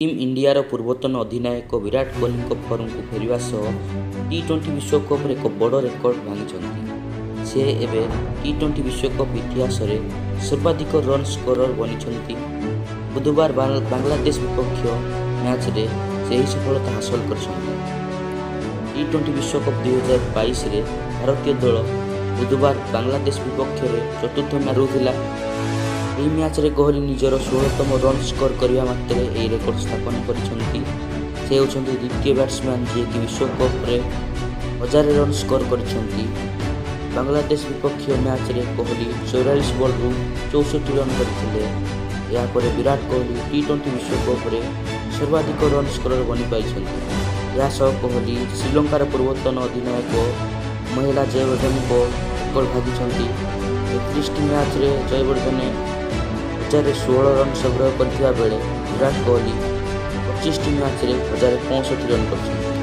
Team ଇଣ୍ଡିଆର ପୂର୍ବତନ ଅଧିନାୟକ ବିରାଟ କୋହଲିଙ୍କ ଫର୍ମକୁ ଫେରିବା ସହ ଟି-20 ବିଶ୍ୱକପରେ ଏକ ବଡ଼ ରେକର୍ଡ ଭାଙ୍ଗିଛନ୍ତି। ସେ ଏବେ ଟି-20 ବିଶ୍ୱକପ୍ ଇତିହାସରେ ସର୍ବାଧିକ ରନ୍ ସ୍କୋରର ବନିଛନ୍ତି। ବୁଧବାର ବାଂଲାଦେଶ ବିପକ୍ଷ ମ୍ୟାଚ୍ରେ ସେ ଏହି ସଫଳତା ହାସଲ କରିଛନ୍ତି। ଟି-20 ବିଶ୍ୱକପ୍ 2022ରେ ଭାରତୀୟ ଦଳ ବୁଧବାର ବାଂଲାଦେଶ ବିପକ୍ଷରେ ଚତୁର୍ଥ ମ୍ୟାଚ୍ ଥିଲା। ଏହି ମ୍ୟାଚ୍ରେ କୋହଲି ନିଜର 16ତମ ରନ୍ ସ୍କୋର କରିବା ମାତ୍ରେ ଏହି ରେକର୍ଡ ସ୍ଥାପନ କରିଛନ୍ତି। ସେ ହେଉଛନ୍ତି ଦ୍ୱିତୀୟ ବ୍ୟାଟ୍ସମ୍ୟାନ୍, ଯିଏକି ବିଶ୍ୱକପରେ 1000 ରନ୍ ସ୍କୋର କରିଛନ୍ତି। ବାଂଲାଦେଶ ବିପକ୍ଷ ମ୍ୟାଚ୍ରେ କୋହଲି 44 ବଲ୍ରୁ 64 ରନ୍ କରିଥିଲେ। ଏହାପରେ ବିରାଟ କୋହଲି ଟି-20 ବିଶ୍ୱକପରେ ସର୍ବାଧିକ ରନ୍ ସ୍କୋରର ବନିପାରିଛନ୍ତି। ଏହା ସହ କୋହଲି ଶ୍ରୀଲଙ୍କାର ପୂର୍ବତନ ଅଧିନାୟକ ମହେଲା ଜୟବର୍ଦ୍ଧନେଙ୍କ ରେକର୍ଡ ଭାଙ୍ଗିଛନ୍ତି। 31ଟି ମ୍ୟାଚ୍ରେ ଜୟବର୍ଦ୍ଧନେ 1016 ରନ୍ ସଂଗ୍ରହ କରିଥିବା ବେଳେ ବିରାଟ କୋହଲି 25ଟି ମ୍ୟାଚ୍ରେ 1065 ରନ୍ କରିଛନ୍ତି।